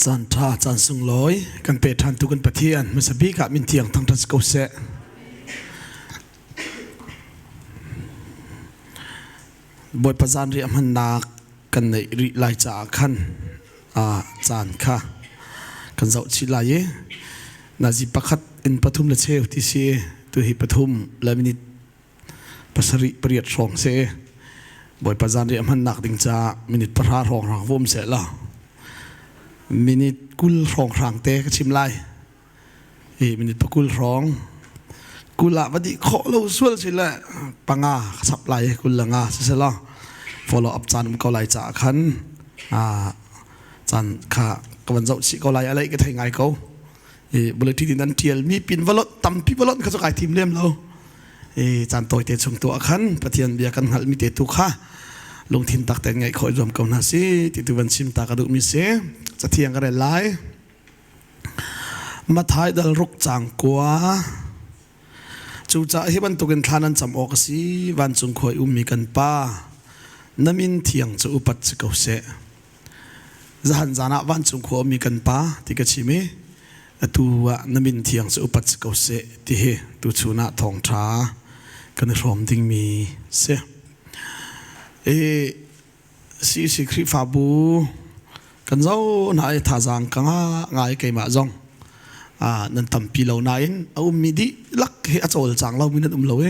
Caan ṭha, caan sunglawi kan pe ṭhantu kan Pathian hmasa bik ah min thiang thangṭhat si ko seh. Bawipa zanriah hmannak kan neih rih lai caah khan caan kha kan zoh chih lai i nazi pakhat in pathum le cheu ti si tu hi pathum le minute pasarih pariat hrawng si. Bawipa zanriah hmannak ding caah minute pahra hrawng hrang vum seh law minute 20 hrawng hrang te ka chim lai. I minute pakul hrawng 20 ah va dih khawh lo sual si le panga ka sap lai 20 le nga si se law follow up caan um ko lai caah khan caan kha ka van zoh chih ko lai. A lei ka thei ngai ko i bulletin in an tial mi pin valot tampi valot kha cu kai thim lem lo i caan tawite chung tu ah khan Pathian bia kan hngalh mi te tu kha lungthin tak tein ngaih khawh zuam ko hna si ti tu van chim ta ka duh mi si. Cathiang ka rel lai. Matthai dal ruk caang kua. Cucaah hi bantukin thla nan cam awk a si: Vancung khua i ummi kan Pa, na min thiang cu upat si ko seh. Zahan zan ah vancung khua ummi kan Pa ti ka chim i atu ah na min thiang cu upat si ko seh ti hi tuchun ah thawngṭha kan i hrawm dingmi si. I CC Khrihfabu kan zo hna i thazaang ka ngah ngai. Keimah zong nan tampi lo nain a ummi dihlak hi a cawlcang lomi nan um lo i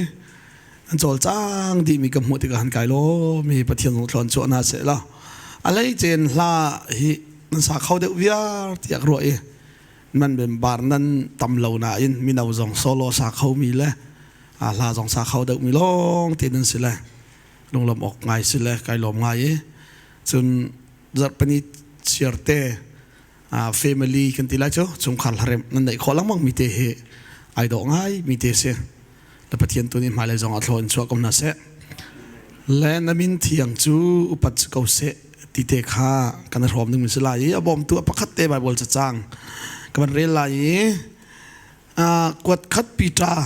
an cawlcang dihmi ka hmuh tikah han kai law mi Pathian zong thlawn chuah hna seh law a hleicen hla hi nan sa kho deuh viar tiah ka ruah i nan member nan tam lo nain mino zong solo sa khomi le hla zong sa kho deuhmi lawng te nan si le lunglawm awk ngai si le kai lawm ngai i cun zarhpini chiar te family kan ti lai cu chungkhar hlarem nan neih khawh lengmang mi te hi ai dawh ngai mi te si le Pathian tu nih hmailei zong ah thlaw in chuah ko hna seh le na min thiang cu upat si ko seh ti te kha kan i hrawm ding mi si lai i a bawmtu a pakhat te Bible cacang ka van rel lai i kuat khat Peter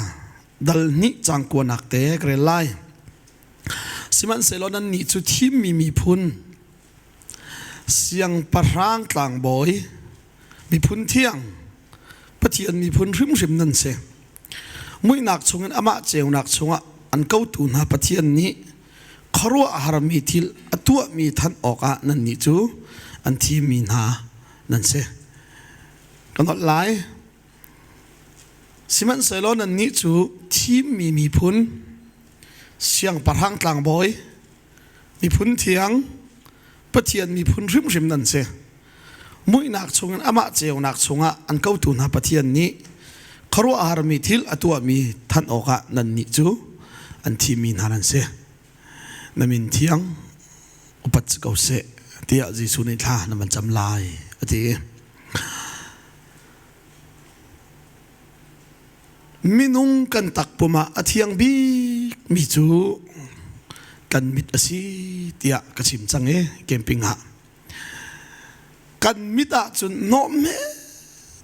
dal hnih cang kuanak te ka rel lai. Sihmanhsehlaw nannih cu thimmi miphun, siangpahrang tlangbawi, miphun thiang, Pathian miphun hrimhrim nan si. Muihnak chungin amah ceunak chungah an kotu hna Pathian nih khuaruahharmi thil a tuahmi thanh awkah nannih cu an thimmi hna nan si. Ka nolh lai. Sihmanhsehlaw nannih cu thimmi miphun, siangpahrang tlangbawi, miphun thiang, Pathian miphun hrimhrim nan si. Muihnak chungin amah ceunak chungah an kotu hna Pathian nih khuaruahharmi thil a tuahmi thanh awkah nannih cu an thimmi hna nan si. Na min thiang upat si ko seh tiah Jesuh nih thla na van cam lai a ti. Minung kan takpum ah a thiang bikmi cu kan mit a si tiah ka chim cang i camping ah. Kan mit ahcun hnawm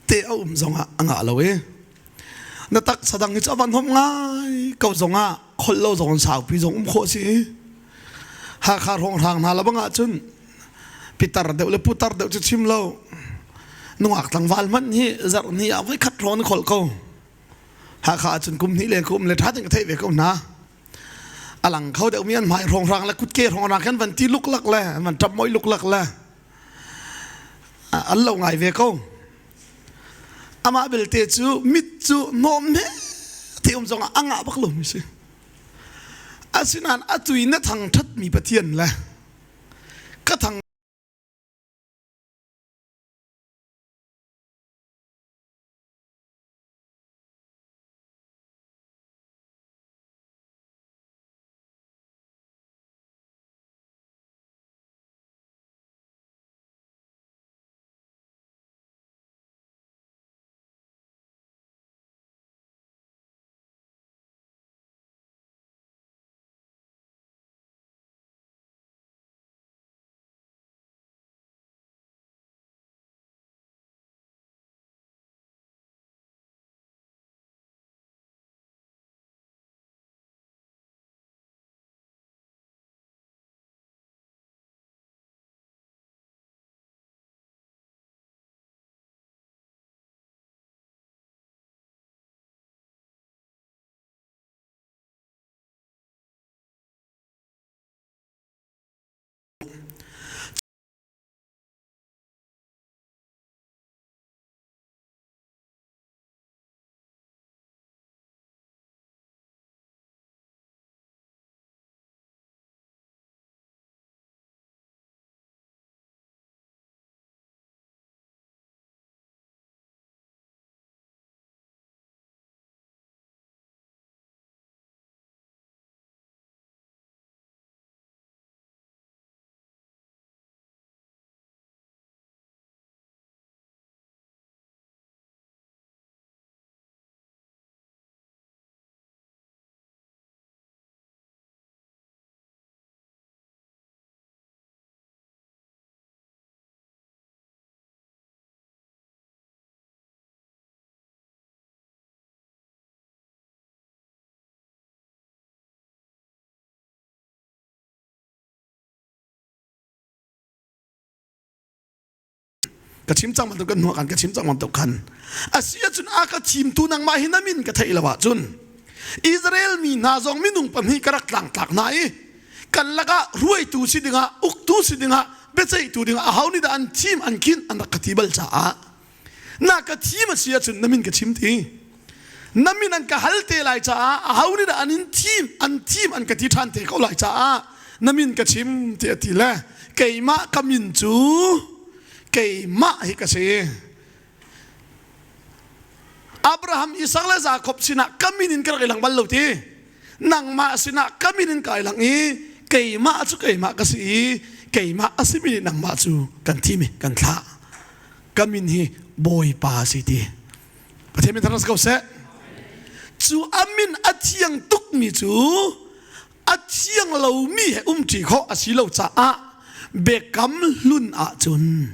te a um zongah a ngah lo i na taksa dang hi cu a van hnawm ngai ko zongah kholh lo zong saupi zong um khawh si. Hakha hrawnghrang hna lebang ahcun pitar deuh le putar deuh cu chim lo nungak tlangval hmanh hi zarh hnih ah voi khat hrawng an kholh ko. Hakha ahcun kum hnih leng ka um le ṭha tein ka theih ve ko hna. A lang kho deuh mi an hmai hrawnghrang le kutke hrawnghrang khan van ti luklak le an van ṭap moi luklak le an lo ngai ve ko. Amah belte cu mit cu hnawm he te um zongah a ngah bak lomi si. Asinain atu i na thangṭhatmi Pathian le ka thang Ka chim cang bantuk kan hnuah kan ka chim cang bantuk khan. A si ahcun a ka thimtu nangmah hi na min ka theih lo ahcun Israel mi hna zong minung pahnih ka rak tlangtlak hna i kan lakah ruaitu si dingah uktu si dingah biaceihtu dingah aho nih dah an thim an khinh an rak ka ti bal caah na ka thim a si ahcun na min ka chim ti na min an ka hal te lai caah aho nih dah an in thim an thim an ka ti ṭhan te ko lai caah na min ka chim ti a ti le keimah ka min cu keimah hi ka si Abraham, Isak le Jakob sinah ka min in ka rak i lang bal lo ti. Nangmah sinah ka min in kai lang i keimah cu keimah ka si i keimah a simi nih nangmah cu kan thim i kan thlah. Ka min hi Bawipa a si ti. Pathian min thangṭhat ko seh. Cu a min a thiang tukmi cu a thiang lomi he umṭi khawh a si lo caah biakam hlun ahcun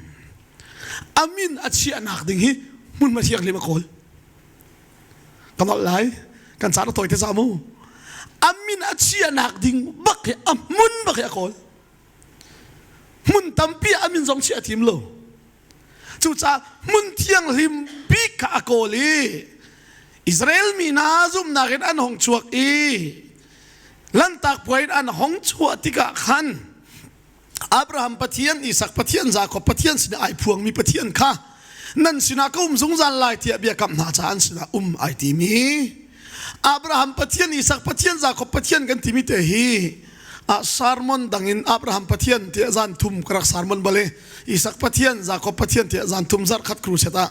a min a chiahnak ding hi hmunhma thianghlim a kawl. Ka nolh lai, kan caan a tawi te ca mu. A min a chiahnak ding bak hi a hmun bak hi a kawl. Hmun tampi ah a min zong chiah a tim lo. Cucaah hmun thianghlim bik kha a kawl i Israel mi hna zumhnak in an hong chuak i Lanhtak puai in an hong chuah tikah khan Abraham Pathian, Isak Pathian, Jakob Pathian sinah ai phuangmi Pathian kha nan sinah ka um zungzal lai tiah biakam hna caah an sinah um ai timi Abraham Pathian, Isak Pathian, Jakob Pathian kan timi te hi ah sermon dang in Abraham Pathian tiah zan thum ka rak sermon bal i Isak Pathian, Jakob Pathian tiah zan thum zarh khat crusade ah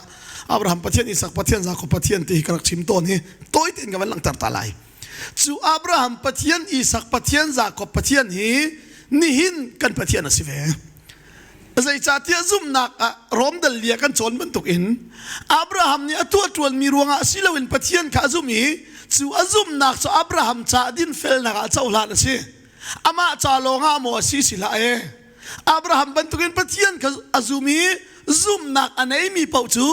Abraham Pathian, Isak Pathian, Jakob Pathian ti hi ka rak chim tawn hi tawi tein ka van langhter ta lai. Cu Abraham Pathian, Isak Pathian, Jakob Pathian hi nihin kan Pathian a si ve. Zeicahtiah zumhnak ah Rom dal lia kan cawn bantuk in Abraham nih a tuah ṭuanmi ruangah si loin Pathian kha a zumh i cu a zumhnak cu Abraham caah dinfelnak ah cohlan a si. Amah ca lawngah maw a si si hlah e. Abraham bantukin Pathian kha a zum i zumhnak a neimi paoh cu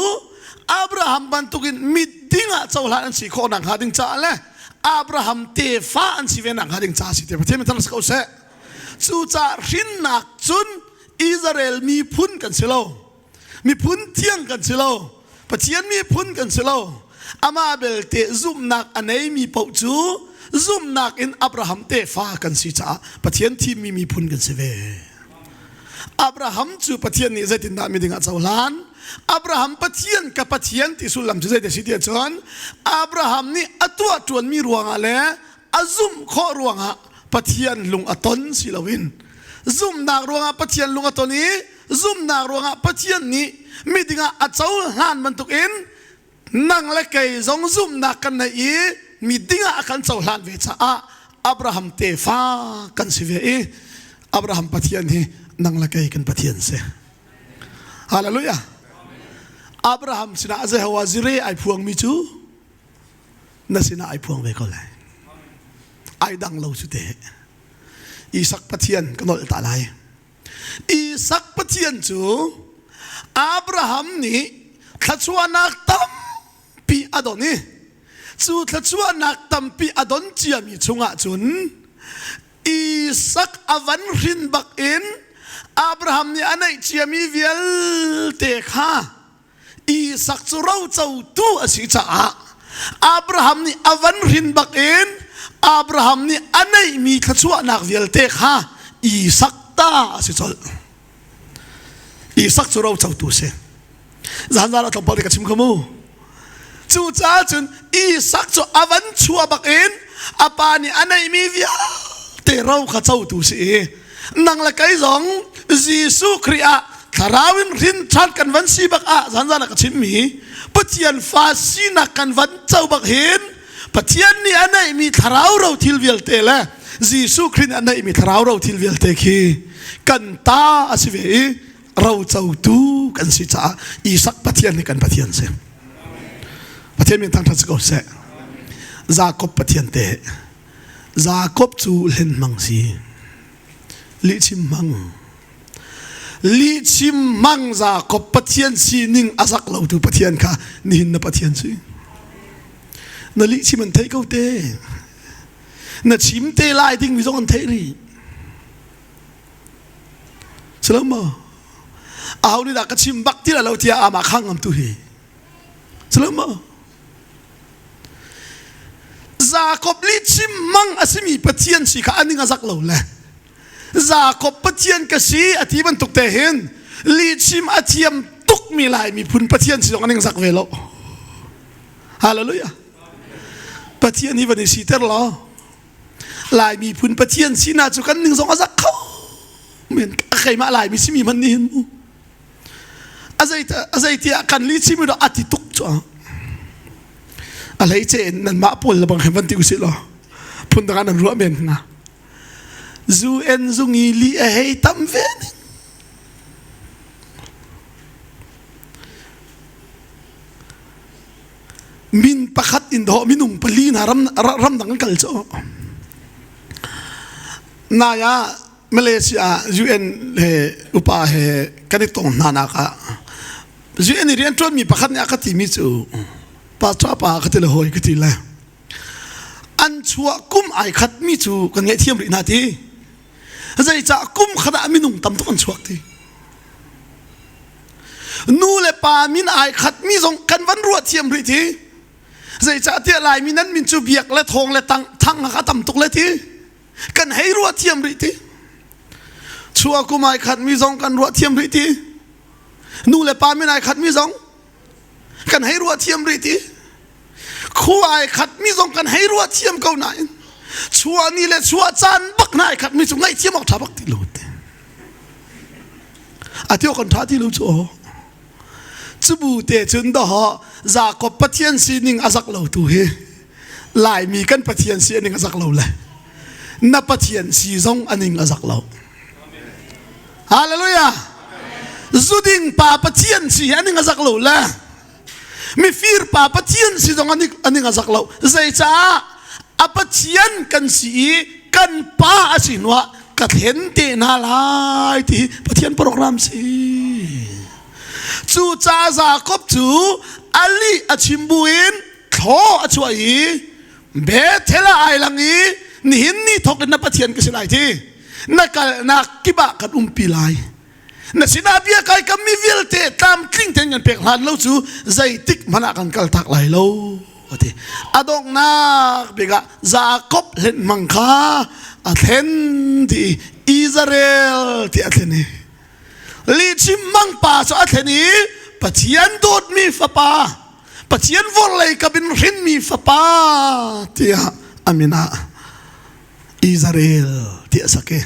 Abraham bantukin miding ah cohlan an si khawh nakhnga ding caah le Abraham tefa an si ve nakhnga ding caah si te Pathian min thang si ko seh. Cucaah hrinnak cun Israel miphun kan si lo. Miphun thiang kan si lo. Pathian miphun kan si lo. Amah belte zumhnak a neimi paoh cu zumhnak in Abraham tefa kan si caah Pathian thimmi miphun kan si ve. Abraham cu Pathian nih zeitindah miding ah cohlan? Abraham Pathian ka Pathian ti sullam cu zeidah si ti ahcun Abraham nih a tuah ṭuanmi ruangah le a zumh khawh ruangah Pathian lung a ton si loin zumhnak ruangah Pathian lung a ton i zumhnak ruangah Pathian nih miding ah a cohlan bantukin nang le kei zong zumhnak kan neih i miding ah a kan cohlan ve caah Abraham tefa kan si ve i Abraham Pathian hi nang le kei kan Pathian si. Hallelujah. Abraham sinah Jehovah Jireh ai phuangmi cu na sinah ai phuang ve ko lai. Ai dang lo cu te. Isak Pathian ka nolh ta lai. Isak Pathian cu Abraham nih thluachuahnak tampi a don i cu thluachuahnak tampi a don ciami chungah cun Isak a van hrin bak in Abraham nih a neih ciami vialte kha Isak cu rocotu a si caah Abraham nih a van hrin bak in Abraham nih a neihmi thluachuahnak vialte kha Isak ta a si colh. Isak cu rocotu a si. Zanzan ah tlawmpal te ka chim kha mu. Cucaah cun Isak cu a van chuah bak in a pa nih a neihmi vialte ro kha cotu si i nang le kei zong Jesuh Khrih ah thlarau in hrin ṭhan kan van si bak ah zanzan ah ka chimmi Pathian fa sinak kan van co bak hin Pathian nih a neihmi thlarau ro thil vialte le Jesuh Khrih nih a neihmi thlarau ro thil vialte khi kan ta a si ve i rocotu kan si caah Isak Pathian hi kan Pathian si. Pathian min thangṭhat si ko seh. Jakob Pathian te Jakob cu hlen hmang si. Lihchim hmang. Lihchim hmang Jakob Pathian sining a zak lo tu Pathian kha nihin na Pathian si. Na lihchim an theih ko te. Na chim te lai ding mi zong an theih rih. Silo maw? Aho nih dah ka chim bak ti lo tiah amah khang ngam tu hi. Salama. Jakob li chim mang a simi Pathian si kha aning a zak lo le. Jakob Pathian ka si a ti bantuk te hin li chim a thiam tuk mi lai miphun Pathian si zong aning zak ve lo. Hallelujah. Pathian hi van i siter law Lai miphun Pathian sinak cu kan ning zong a zak kho men keimah Laimi simi hmanh nih hin mu a zei tiah kan li chim a ti tuk cu a hlei ce in nanmah pawl le bang he van ti usih law phun dang ah nan ruah men hna zu en zungi li a hei tam ve ning Min pakhat in dawh minung pali hna ram ramdang an kal cu. Nai ah Malaysia UN he upa he kan i tong hna nak ah UN i rianṭuanmi pakhat nih a ka timi cu pa pa ka ti le hawi ka ti le an chuah kum ai khat mi cu kan ngaihthiam rih hna ti zeicah kum khat ah minung tam tuk an chuak ti Nu le pa min ai khatmi zong kan van ruah thiam rih ti. Zeicahtiah Laimi nan min cu biak le thawng le tang thang a tam tuk le ti. Kan hei ruah thiam rih ti. Chua kum ai khatmi zong kan ruah thiam rih ti. Nu le pa min ai khatmi zong kan hei ruah thiam rih ti. Khua ai khatmi zong kan hei ruah thiam ko nain chuah ni le chuah caan bak na ai khatmi cu ngaihthiam awk ṭha bak ti lo te. A ti kan ṭha ti lo cu aw. Cubu te cun dawh Jakob Pathian sining a zak lo tu hi Laimi kan Pathian si aning a zak lo le na Pathian si zong aning a zak lo. Hallelujah. Zuding pa Pathian si aning a zak lo le mifir pa Pathian si zong aning a zak lo. Zeicah a Pathian kan si i kan pa a si hnuah ka thlen te hna lai ti Pathian program si. Cucaah Jakob cu ali a chim buin thlaw a chuah i Bethel ah ai lang i nihin ni thawk in na Pathian ka si lai ti na kalnak kip ah kan umpi lai na sinah bia kai kammi vialte tlamtling tein kan pek hlan lo cu zeitik hmanh ah kan kal tak lai lo ati a donghnak bik ah Jakob hlenhmang kha a thlen ti Israel ti a thlen i lihchim mang pa cu a thlen i Pathian dawtmi fapa Pathian vorlei kabin hrinmi fapa tiah a min ah Israel ti a sak i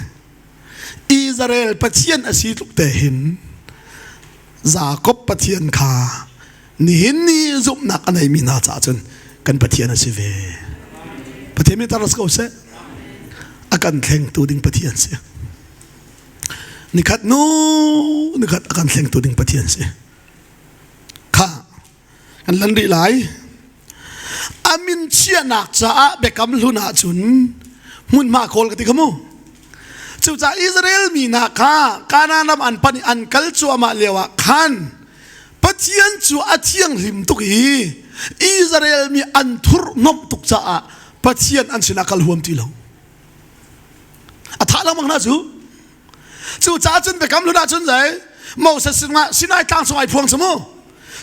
Israel Pathian a si tluk te hin Jakob Pathian kha nihin ni zumhnak a neimi hna caah cun kan Pathian a si ve. Pathian mi tar ko seh. A kan thlengtu ding Pathian si. Nikhat nu nikhat a kan thlengtu ding Pathian si. Kha kan lan rih lai. A min chiahnak caah biakam hlun ahcun hmunhma kawl ka ti kha mu. Cucaah Israel mi hna kha Kanaan ram an pan i an kal cuahmah lioah khan Pathian cu a thianghlim tuk i Israel mi an thurhnomh tuk caah Pathian an sinah kal huam ti lo. A thah lengmang hna cu. Cucaah cun biakam hlun ahcun zei Moses sinah Sinai tlang cung ai phuang cu mu.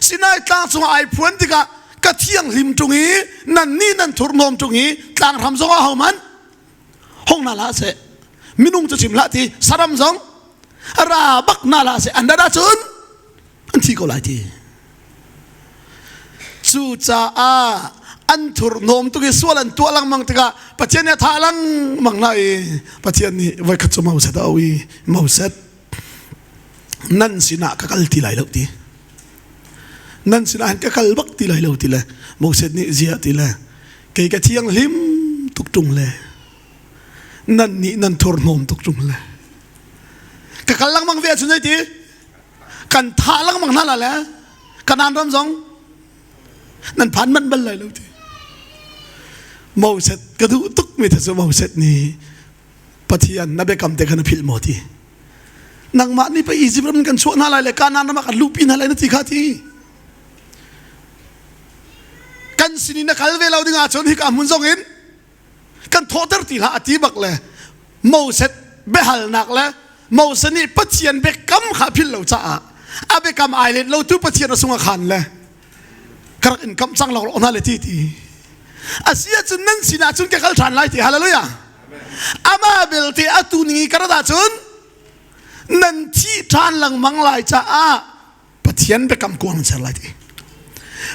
Sinai tlang cung ai phuan tikah ka thianghlim ṭung i nannih nan thurhnawm ṭung i tlanghram zong ah hohmanh hong hna hlah seh minung cu chim hlah ti saram zong ra bak hna hlah seh an rat ahcun an thi ko lai ti cucaah an thurhnawm tuk i sual an tuah lengmang tikah Pathian nih a thah lengmang hna i Pathian nih voikhat cu Moses a auh i Moses nan sinah ka kal ti lai lo ti nan sinah hin ka kal bak ti lai lo ti le Moses nih ziah ti le kei ka thianghlim tuk ṭung le nan nih nan thurhnawm tuk ṭung le ka kal lengmang ve ahcun zei ti kan thah lengmang hna la le Kanaan ram zong nan phan manh bal lai lo ti Moses ka duh tuk mi cu Moses nih Pathian na biakam te kha na philh maw ti nangmah nih pa Egypt ram kan chuah hna lai le Kanaan ram ah kan luhpi hna lai na ti kha ti kan sin in na kal ve lo ding ahcun hika hmun zong in kan thawhter ti hlah a ti bak le Moses biahalnak le Moses nih Pathian biakam kha a philh lo caah. A biakam ai let lo tu Pathian a sung a khan le ka rak in kam cang lo hna le ti ti. A si ahcun nan sinah cun ka kal ṭhan lai ti. Hallelujah. Amah belte atu ning i ka rat ahcun nan thi ṭhan lengmang lai caah Pathian biakam kuang nan ser lai ti.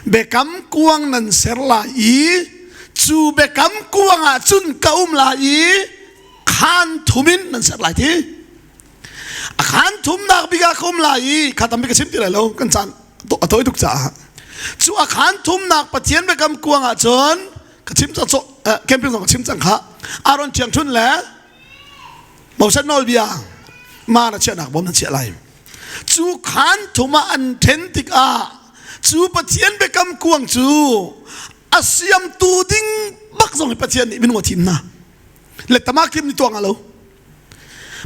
Biakam kuang nan ser lai i cu biakam kuang ah cun ka um lai i khaan thum in nan ser lai ti. A khaan thumnak bik ah ka um lai i kha tampi ka chim ti lai lo kan caan a tawi tuk caah. Cu a khaan thumnak Pathian biakam kuang ah cun ka chim cang camping zong ka chim cang kha Aaron ṭhiangṭhun le Moses nawlbia ma na chiahnak bawm na chiah lai. Cu khaan thum ah an ṭhen tikah cu Pathian biakam kuang cu a siamtu ding bak zong hi Pathian nih minung a thim hna. Le tama kim ni tuang lo.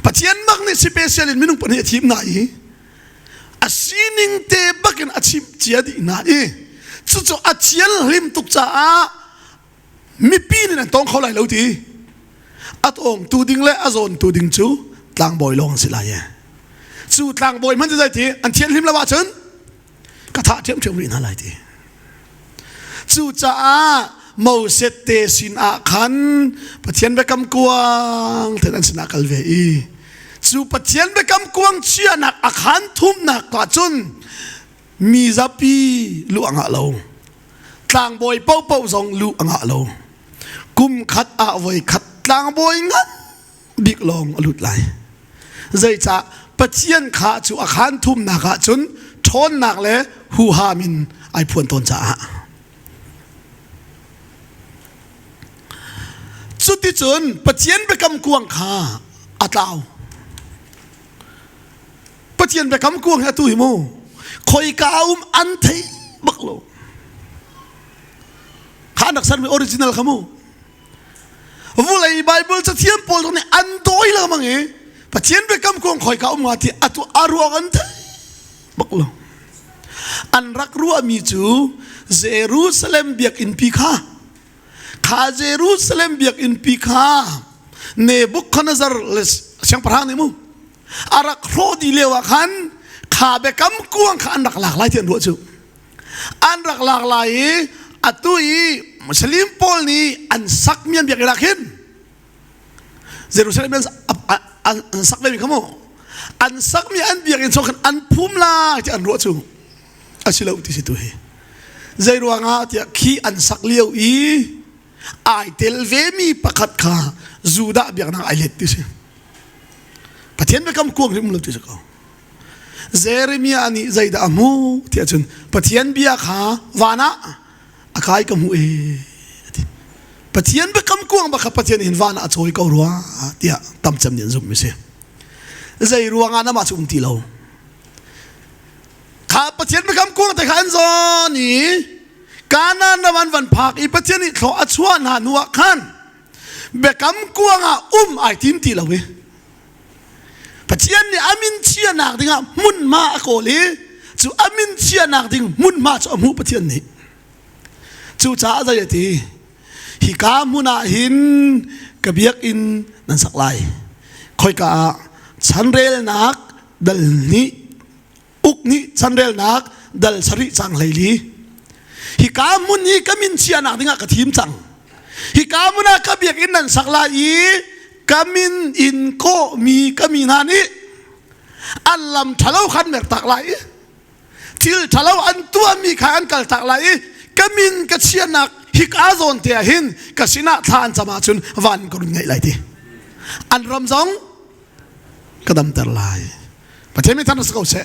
Pathian bak nih special in minung pahnih a thim hna i a sining te bakin a chimh cia dih hna i cucu a thianhlim tuk caah mipi nih nan tawng kho lai lo ti a tawngtu ding le a zawntu ding cu tlangbawi lawng an si lai e cu tlangbawi hmanh cu zei ti an thianhlim lo ahcun ka thah ṭhiamṭhiam rih hna lai ti cucaah Moses te sin ah khan Pathian biakam kuang ten an sinah kal ve i cu Pathian biakam kuang chiahnak a khan thumnak ah cun mi zapi lu a ngah lo tlangbawi paohpaoh zong lu a ngah lo kum khat ah voi khat tlangbawi ngan bik lawng a lut lai zeicah Pathian kha cu a khaan thumnak ah cun ṭhawnnak le huham in ai phuan tawn caah cuticun Pathian biakam kuang kha a tlau Pathian biakam kuang hi atu hi mu khoika um an thei bak lo kha nak sermi original kha mu vulei Bible cathiam pawl zong nih an dawi lengmang i Pathian biakam kuang khoika um nga ti atu a ruang an thei bak lo an rak ruahmi cu Jerusalem biakinn pi kha kha Jerusalem biakinn pi kha Nebuchadnezzar le siangpahrang nih mu a rak hrawh dih lio ah khan kha biakam kuang kha an rak lak lai ti an ruah cu an rak lak lai i atu i Muslim pawl nih an sakmi an biakinn ah khin Jerusalem an sak ve mi kha mu an sakmi an biakinn chung khan an phum lai ti an ruah cu a si lo ti si tu hi zei ruangah tiah khi an sak lio i ai tel vemi pakhat kha Judah biaknak ai let ti si Pathian biakam kuang hi um lo ti si ko. Jeremiah nih zeidah a hmuh ti ahcun Pathian bia kha van ah a kai ka hmuh e ti. Pathian biakam kuang bak kha Pathian hin van ah a cawi ko rua tiah tamcem nih an zumh mi si. Zei ruangah namah cu um ti lo. Kha Pathian biakam kuang te kha an zawn i Kanaan ram an van phak i Pathian nih thlaw a chuah hna hnu ah khan biakam kuang ah um ai tim ti lo i Pathian nih a min chiahnak dingah hmunhma a kawl i cu a min chiahnak ding hmunhma cu a hmuh Pathian nih. Cucaah zei a ti? Hika hmun ah hin ka biakinn nan sak lai. Khoika ah chanrelnak dal hnih uk nih chanrelnak dal sarih cang 14. Hika hmun hi ka min chiahnak dingah ka thim cang. Hika hmun ah ka biakinn nan sak lai i ka min in kawhmi ka mi hna nih an lam ṭhalo khan mertak lai i thil ṭhalo an tuahmi kha an kaltak lai i ka min ka chiahnak hika zawn te ah hin ka sinah thla an cam ahcun van ka run ngaih lai ti. An ram zong ka damter lai. Pathian mi thang si ko seh.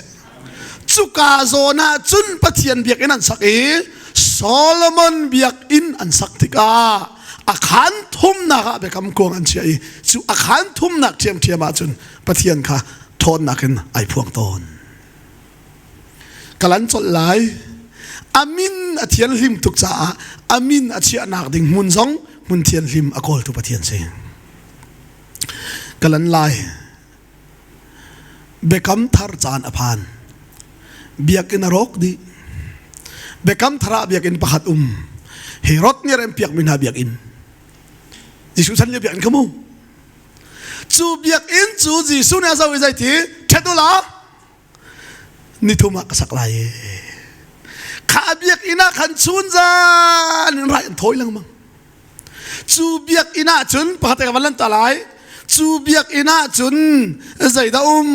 Cuka zawn ah cun Pathian biakinn an sak i Solomon biakinn an sak tikah a khaan thumnak ah biakam kuang an chiah i cu a khaan thumnak ṭhiamṭhiam ah cun Pathian kha ṭhawnnak in ai phuang tawn. Ka lan colh lai. A min a thianhlim tuk caah a min a chiahnak ding hmun zong hmun thianhlim a kawltu Pathian si. Ka lan lai. Biakam thar caan a phan. Biakinn a rawk dih. Biakam thar ah biakinn pakhat um. Herod nih a rempiakmi hna biakinn. Jesuh chan lio biakinn kha mu. Cu biakinn cu Jesuh nih a zoh i zeiti? Ṭhet u law. Nithum ah ka sak lai e. Kha biakinn ah khan chun zan in rai an thawi lengmang. Cu biakinn ah cun pakhat ka van lan ta lai. Cu biakinn ah cun zeidah um?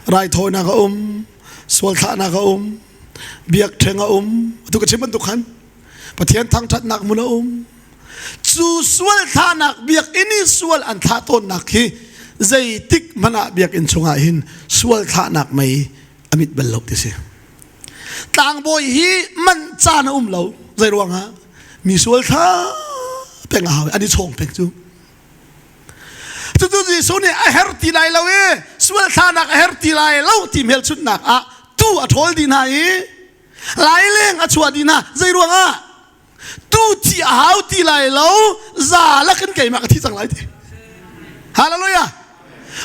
Raithawinak a um, sual thlahnak a um, biakṭheng a um. Atu ka chim bantuk khan Pathian thangṭhatnak hmun a um. Cu sual thlahnak biakinn i sual an thlah tawnnak hi zeitik hmanh ah biakinn chungah hin sual thlahnak mei a mit bal lo ti si. Tlangbawi hi manh caan a um lo. Zei ruangah? Mi sual thla peng a hau an i chawng peng cu. Cucu Jesuh nih a her ti lai lo i sual thlahnak a her ti lai lo ti hmelchunhnak ah tu a ṭhawl dih hna i laileng a chuah dih hna. Zei ruangah? Tu thi a hau ti lai lo za lakin keimah ka thi cang lai ti. Hallelujah!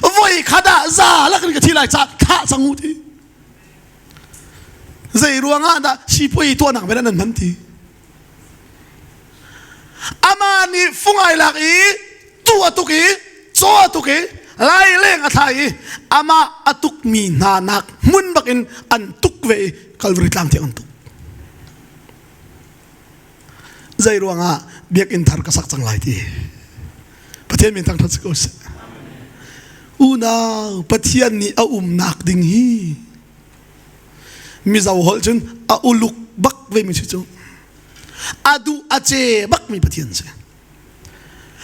Voi khat ah za lakin ka thi lai ca thah cang u ti. Zei ruangah dah sipuai tuahnak men nan hman ti? Amah nih fung ai lak i tu a tuk i caw a tuk i laileng a thla i amah a tukmi hna nak hmun bakin an tuk ve i Calvary tlang tiang an tuk. Zei ruangah biakinn thar ka sak cang lai ti. Pathian min thangṭhat si ko seh. Unau Pathian nih a umnak ding hi Mizo holh cun a uluk bak ve mi si cu. A duh a ce bak mi Pathian si.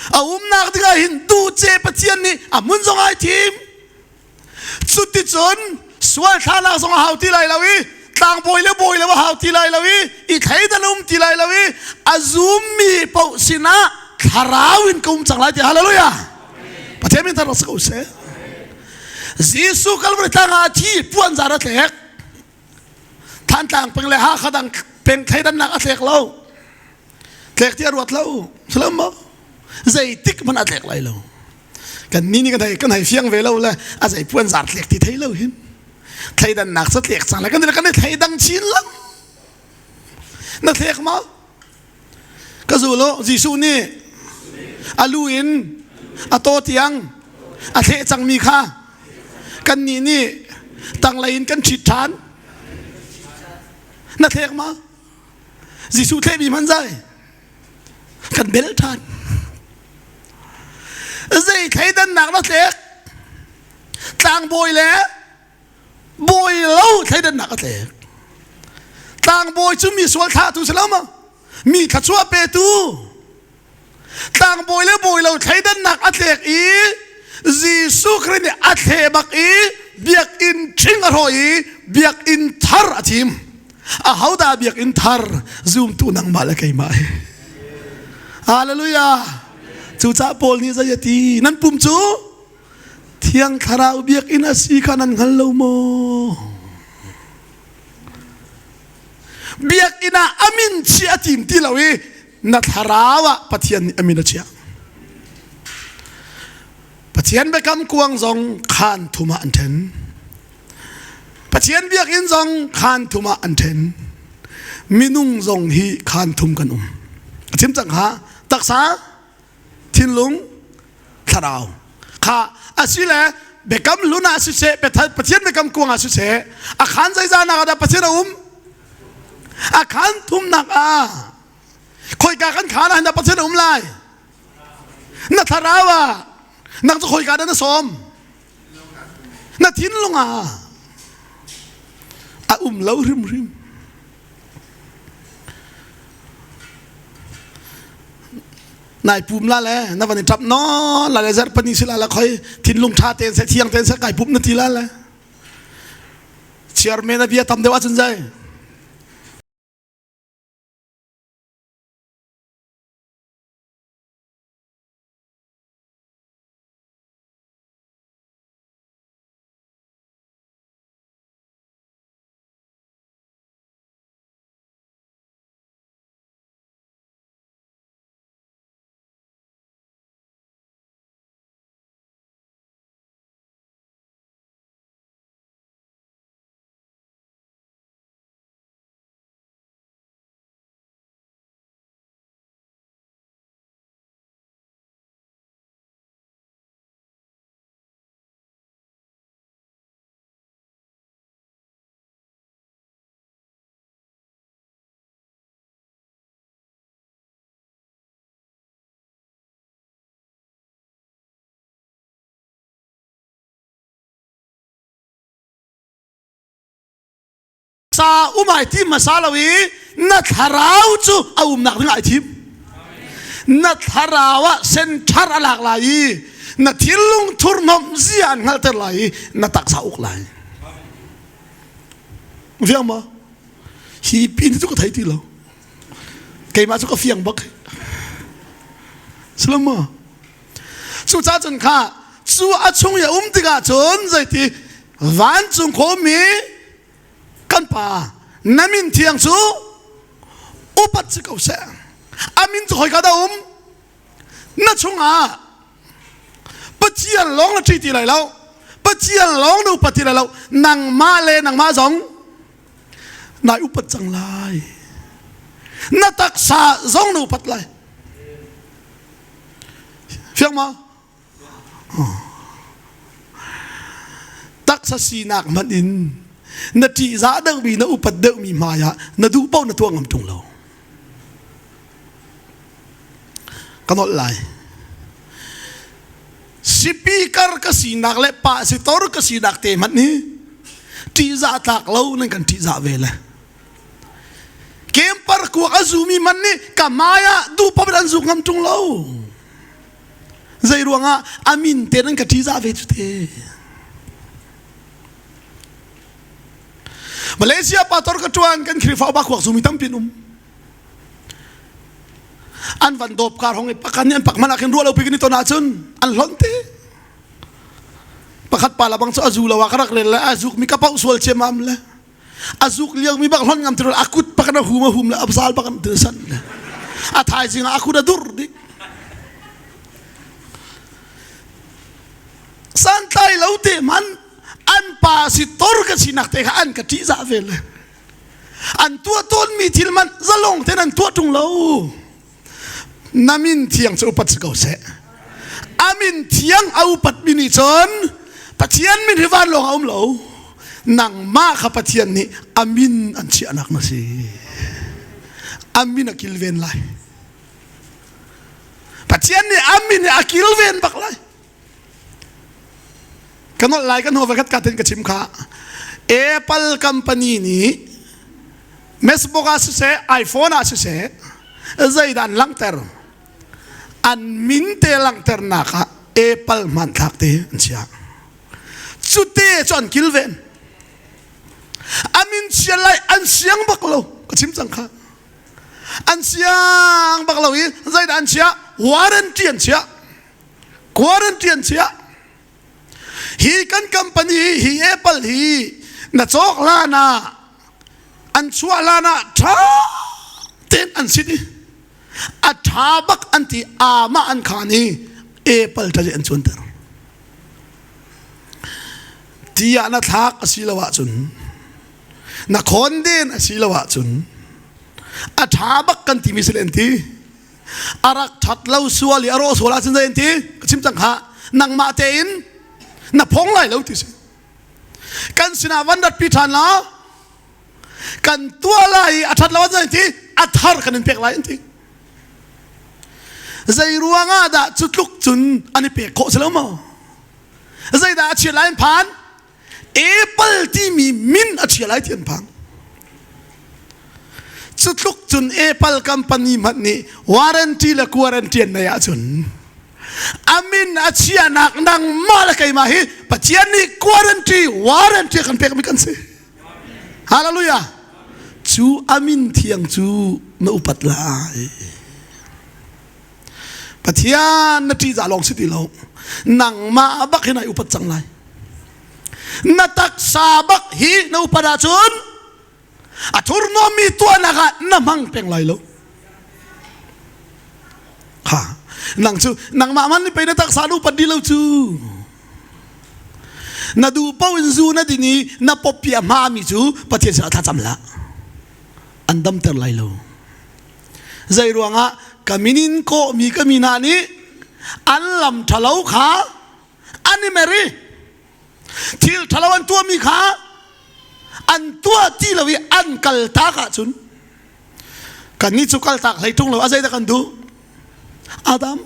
A umnak ding ah hin duh ce Pathian nih a hmun zong ai thim. Cuticun sual thlanak zong a hau ti lai lo i tlangbawi le bawi lo a hau ti lai lo i i thleidan um ti lai lo i a zummi paoh sinah thlarau in ka um cang lai ti hallelujah Pathian min thar si ko seh Jesuh Calvary tlang ah a thi puanzar a thlek Thantlang peng le Hakha dang peng thleidannak a thlek lo tlek ti a ruat lo salam maw zeitik hmanh a tlek lai lo kan ni nih kan hei kan hei fiang ve lo le a zei puanzar tlek ti thei lo hin thleidannak ca tlek cang le kan kan i thleidang chin lang na thlek ma ka zul lo Jesuh nih a lu in a taw tiang a thleh cangmi kha kan nih nih tanglei in kan ṭhit ṭhan na thlek ma Jesuh thlehmi hman zai kan bel ṭhan zei thleidannak na tlek tlangbawi le bawi lo thleidannak a tlek tlangbawi cu mi sual thlahtu si lo ma mi thluachuah petu tlangbawi le bawi lo thleidannak a tlek i Jesuh Khrih nih a thle bak i biakinn ṭhing a hrawh i biakinn thar a thim ahodah biakinn thar zumtu nangmah le keimah hi hallelujah cucaah Paul nih zei a ti nan pum cu Thiang Thlarau biakinn a si kha nan hngal lo maw biakinn ah a min chiah a tim ti lo i na thlarau ah Pathian nih a min a chiah. Pathian biakam kuang zong khaan thum ah an ṭhen. Pathian biakinn zong khaan thum ah an ṭhen. Minung zong hi khaan thum kan um. A chim cang kha taksa, thinlung, thlarau. Kha asile biakam hlun ah siseh, Pathian biakam kuang ah siseh, a khaan zeizah nak ah dah Pathian a um? A khaan thumnak ah khoika kan khaan ah hin dah Pathian a um lai? Na thlarau ah nang cu khoika dah na sawm? Na thinlung ah a um lo hrimhrim. Nai pum la le na van i ṭap no la le zarhpani si la la khoi thinlung ṭha tein seh thiang tein seh kai pum na ti la le chairman a bia tam deuh ahcun zai. taksa um ai tim hmasa lo i na thlarau cu a umnak ding ai thim. Na thlarau ah senthar a lak lai i na thinlung thurhnawmh zia an hngalhter lai i na taksa uk lai. Fiang maw? Hi pin cu ka thei ti lo. Keimah cu ka fiang bak. Salam maw? Cucaah cun kha cu a chung i a um tikah cun zeiti vancung khuami kan pa na min thiang cu upat si ko seh. A min cu khoika dah um? Na chungah Pathian lawng na ṭih ti lai lo. Pathian lawng na upat ti lai lo. Nangmah le nangmah zong nai upat cang lai. Na taksa zong na upat lai. Fiang ma? Taksa sinak hmanh in na ṭihzah deuhmi na upat deuhmi hmai ah na duh paoh na tuah ngam ṭung lo. Ka nolh lai. Speaker ka sinak le pastor ka sinak te hmanh hi ṭihzah tlak lo nan kan ṭihzah ve le. Kempar kuak a zumi man nih ka hmai ah duh paoh in an zuk ngam ṭung lo. Zei ruangah a min te nan ka ṭihzah ve cu te. Malaysia pastor ka ṭuan kan Khrihfa upa kuak zumi tampi an um. An van dawp kar hong i pakhat nih an pak hmanh ah khin ruah lo pi kan i ton ahcun an hlonh te. Pakhat pa la bang cu a zu lo ah ka rak rel le a zuk mi ka pauh sual ciammam le. A zuk lio mi bak hlon ngam ti a kut bak a hum a hum le a zal bak an ti san le a thaizing ah a kut a dur dih. Santlai lo te man an pa si tor ka sinak te kha an ka ṭihzah ve le an tuah tawn mi thil man zalong ten an tuah ṭung lo. Na min thiang cu upat si ko seh. A min thiang a upat mi nih cun Pathian min hi vanlawng a um lo. Nangmah kha Pathian nih a min an chiahnak na si. A min a kilven lai. Pathian nih a min a kilven bak lai. Ka nolh lai kan hawi khat ka ten ka chim kha. Apple company nih MacBook ah siseh, iPhone ah siseh, zeidah an langhter? An min te langhternak ah Apple hmanthlak te an chiah. Cute cu an kilven. A min chia lai an siang bak lo. Ka chim cang kha. An siang bak lo i zeidah an chiah? Warranty an chiah. Quarantine an chiah. Hi kan company hi Apple hi na cawk hlan ah an chuah hlan ah ṭha tein an sit i a ṭha bak an ti amah an khaan i Apple ṭha an cuanter. Ti ah na thlak a si lo ahcun na khawn den a si lo ahcun a ṭha bak kan timi si le an ti. A rak ṭhat lo sual i a rawh sual ahcun zei an ti? Ka chim cang kha. Nangmah tein na phong lai lo ti si. Kan sinah van ratpi ṭhan la. Kan tuah lai i a ṭhat lo ahcun zei an ti? A thar kan in pek lai an ti. Zei ruangah dah cu tluk cun an i pek khawh si lo maw? Zeidah a chiat lai an phan? Apple timi min a chia lai ti an phang. Cu tluk cun Apple company hmanh nih warranty le quarantine an nei ahcun a min a chianak nangmah le keimah hi Pathian nih quarantine warranty a kan pekmi kan si. Hallelujah. Cu a min thiang cu na upat lai. Pathian na ṭihzah lawng si ti lo. Nangmah bak hi nai upat cang lai. Na taksa bak hi na upat ahcun a thurhnawmmi tuahnak ah na hmang peng lai lo. Ha, nang cu nangmah man nih pei na taksa na upat dih lo cu. Na duh paoh in zu na din i na pawpi a hmami cu Pathian sinah thlacam hlah. An damter lai lo. Zei ruangah ka min in kawhmi ka mi hna nih an lam ṭhalo kha an i mer i thil ṭhalo an tuahmi kha an tuah ti lo i an kaltak ahcun kannih cu kaltak hlei ṭung lo a zeidah kan duh Adam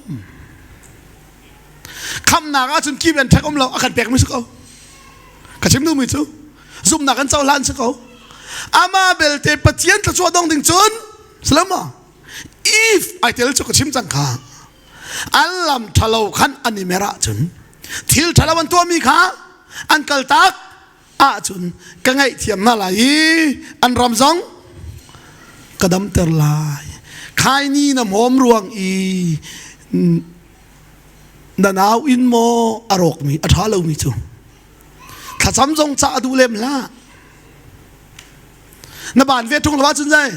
khamnak ahcun kim an ṭhek um lo a kan pekmi si ko ka chim duhmi cu zumhnak an cohlan si ko. Ama belte Pathian thluachuah dong ding cun salama if ai tel cu ka chim cang kha an lam ṭhalo khan an i mer ahcun thil ṭhalo an tuahmi kha an kaltak ahcun ka ngaihthiam hna lai i an ram zong ka damter lai. Khaini na hmawm ruang i na nau in maw a rawkmi a ṭha lomi cu thlacam zong ca a duh lem hlah. Na ban ve ṭung lo ahcun zei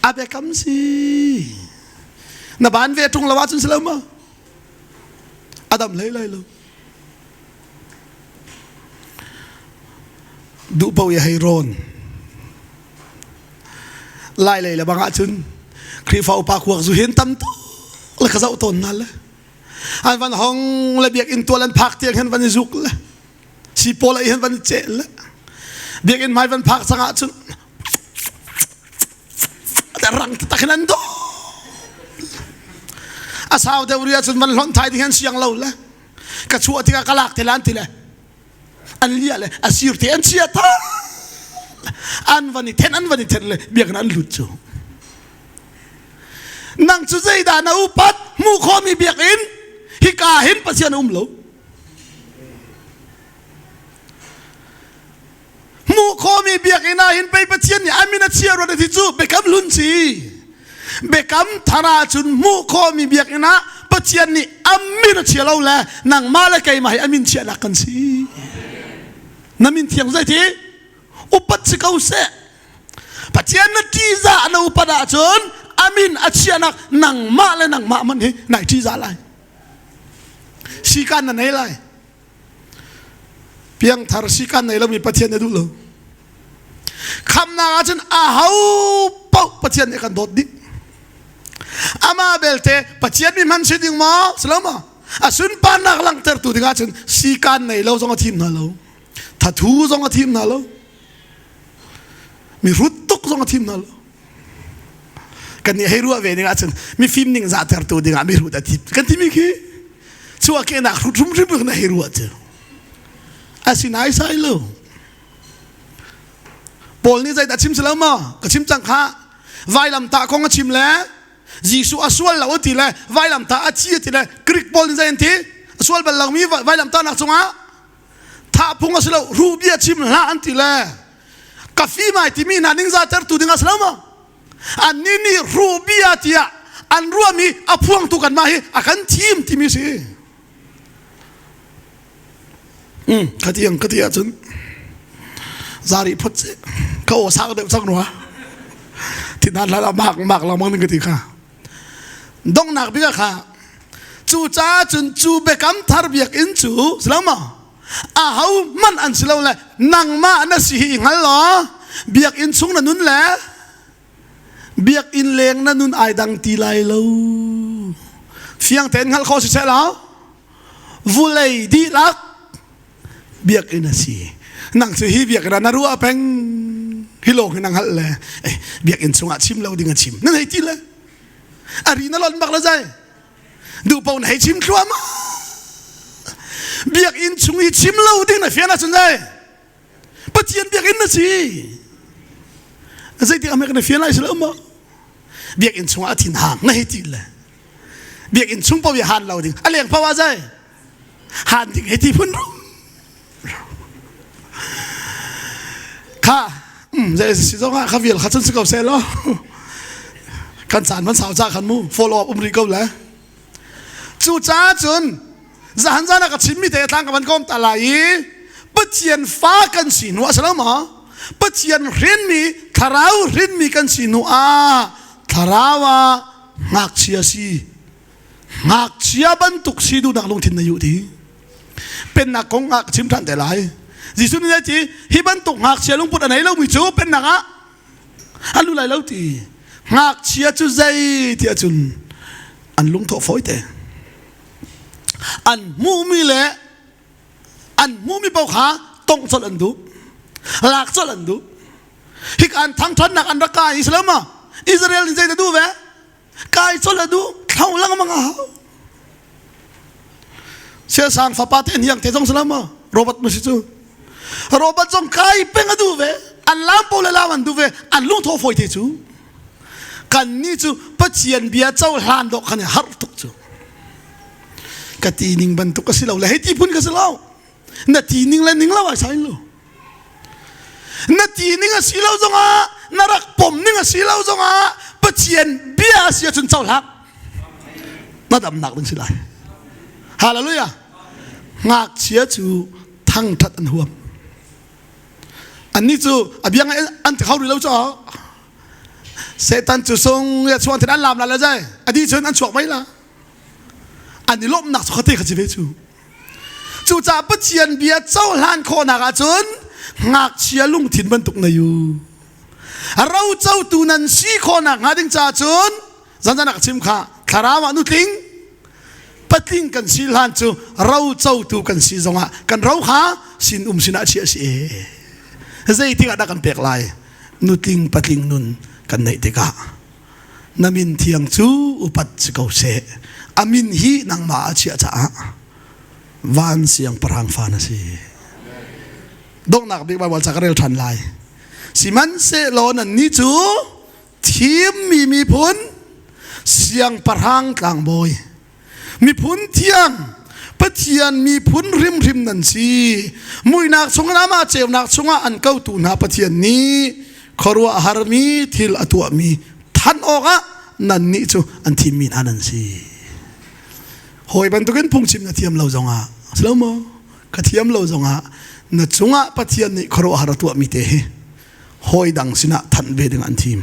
a biakam si na ban ve ṭung lo ahcun si lo maw a dam hlei lai lo. Duh paoh i hei rawn. Lai lei le bang ahcun Khrihfa upa kuak zu hin tam tuk le ka zoh tawn hna le an van hong le biakinn tual an phak tiang hin van i zuk le sipawl ei hin van i ceh le biakinn hmai van phak cang ahcun rang taktak hin an dawh a sau deuh ri ahcun van hlonh thai ding hin siang lo le ka chuah tikah ka lak te lan ti le an lia le a sir te an chia ta an van i then an van i then le biakinn an lut cu nang cu zeidah na upat hmuh khawhmi biakinn hika hin Pathian um lo Hmuh khawhmi biakinn ah hin pei Pathian nih a min a chia ruat ti cu biakam hlun si. Biakam thar ah cun hmuh khawhmi biakinn ah Pathian nih a min a chia lo le nangmah le keimah hi a min chiahnak kan si. Na min thiang zeiti? Upat si ko seh. Pathian na ṭihzah na upat ahcun a min a chiahnak nangmah le nangmah man hi nai ṭihzah lai. Sikan na nei lai. Piangthar sikan nei lomi Pathian na duh lo. Khamnak ahcun aho paoh Pathian nih kan dawt dih. Amah belte Pathian mi hman si ding maw? Si lo maw? A sunparnak langhtertu ding ahcun sikan nei lo zong a thim hna lo. Thathu zong a thim hna lo. Mi hrut tuk zong a thim hna lo. Kan nih hei ruah ve ning ahcun mifim ning zahtertu dingah mihrut a thim. Kan timi khi chuahkehnak hrut hrimhrim na hei ruah cu. Asinain sai lo. Paul nih zeidah chim si lo maw? Ka chim cang kha. Vailamtah kong a chim le Jesuh a sual lo a ti le vailamtah a thi a ti le Greek pawl nih zei an ti? A sual bal lomi vailamtahnak cungah thah phung a si lo ruh bia chim hlah an ti le ka fim ai timi hna ningza tertu ding a si lo maw annih nih ruh bia tiah an ruahmi a phuangtu kanmah hi a kan thim timi si ka tiang ka ti ahcun zari phot si ka aw sang deuh cang rua thin hlan mak mak lengmang ding ka ti kha Donghnak bik ah kha cucaah cun cu biakam thar biakinn cu si lo maw aho hmanh an si lo le nangmah na si hi i hngal law biakinn chung na nun le biakinn leng na nun ai dang ti lai lo fiang tein hngalh khawh si seh law vulei dihlak biakinn a si nang cu hi biakinn ah na ruah peng hi lawng hi na hngalh le eh, biakinn chungah chim lo ding a chim nan hei ti le a ri na lon bak le zai duh paoh na hei chim thluahmah biakinn chung i chim lo ding na fian ahcun zai Pathian biakinn na si zeitik ah na fian lai si lo maw biakinn chungah a thin hang na hei ti le biakinn chung paoh i han lo ding a leng paoh ah zai han ding hei ti phun rum kha zei si zong ah kha vial kha cun si ko seh law kan caan man sau ca khan mu follow up um rih ko le cucaah cun zahan zan ah ka chimmi te tlang ka van kom ta lai i Pathian fa kan si hnu ah si lo maw Pathian hrinmi thlarau hrinmi kan si hnu ah thlarau ah ngakchia si ngakchia bantuk si duhnak lungthin na yuh ti pennak kong ah ka chim ṭhan te lai Jesuh nih ti hi bantuk ngakchia lungput a nei lomi cu pennak ah an lu lai lo ti ngakchia cu zei ti ahcun an lungthawh fawi te an hmuhmi le an hmuhmi paoh kha tongh colh an duh lak colh an duh hika an thangṭhatnak an rak kai i si lo maw Israel nih zei dah duh ve kai colh a duh thlo lengmang a hau siasang fapa te hniang te zong si lo maw Robert mu si cu. Robert zong kai peng a duh ve. An lam po le lam an duh ve. An lungtho fawi te cu. Kan nih cu Pathian bia cohlan dawh kan i harh tuk cu. Ka ti ning bantuk a si lo le hei ti phun ka si lo. Na ti ning le ning lo ai sai lo. Na ti ning a si lo zongah na rak pom ning a si lo zongah Pathian bia a si ahcun cohlang. Na damnak ding si lai. Hallelujah. Ngakchia cu thangṭhat an huam. Annih cu a bia ngaih an ti kho rih lo cu. Satan cu sung ya chuan an lam la le zai. A di cun an chuak mai la. An i lawmhnak cu khate kha si ve cu. Cucaah Pathian bia cohlan khawhnak ahcun ngakchia lungthin bantuk nei u. Rocotu nan si khawhnak hnga ding caah cun zanzan ah ka chim kha thlarau ah nutling patling kan si hlan cu rocotu kan si zongah kan ro kha sin um sinah chiah si e. Zeitik ah dah kan pek lai? Nutling patling nun kan neih tikah na min thiang cu upat si ko seh. A min hi nangmah ah chiah caah van siangpahrang fa na si. Donghnak bik Baibal ca ka rel ṭhan lai. Sihmanhsehlaw nannih cu thimmi miphun siangpahrang tlangbawi miphun thiang Pathian miphun hrimhrim nan si. Muihnak chungin amah ceunak chungah an kotu hna Pathian nih khuaruahharmi thil a tuahmi thanh awkah nannih cu an thimmi hna nan si. Hawi bantukin phungchim na thiam lo zongah si lo maw? Ka thiam lo zongah na cungah Pathian nih khuaruahhar a tuahmi te hi hawi dang sinah thanh ve ding an thim.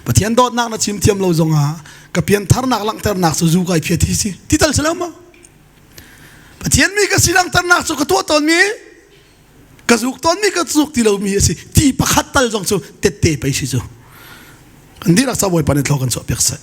Pathian dawtnak na chim thiam lo zongah ka piantharnak langhternak cu zu kai phiat hi si ti tal si lo maw? Pathian mi ka si langhternak cu ka tuah tawnmi ka zuk tawnmi ka zuk ti lomi a si ti pakhat tal zong cu tette pei si cu. Kan dihlak ca Bawipa nih thlaw kan chuah piak seh.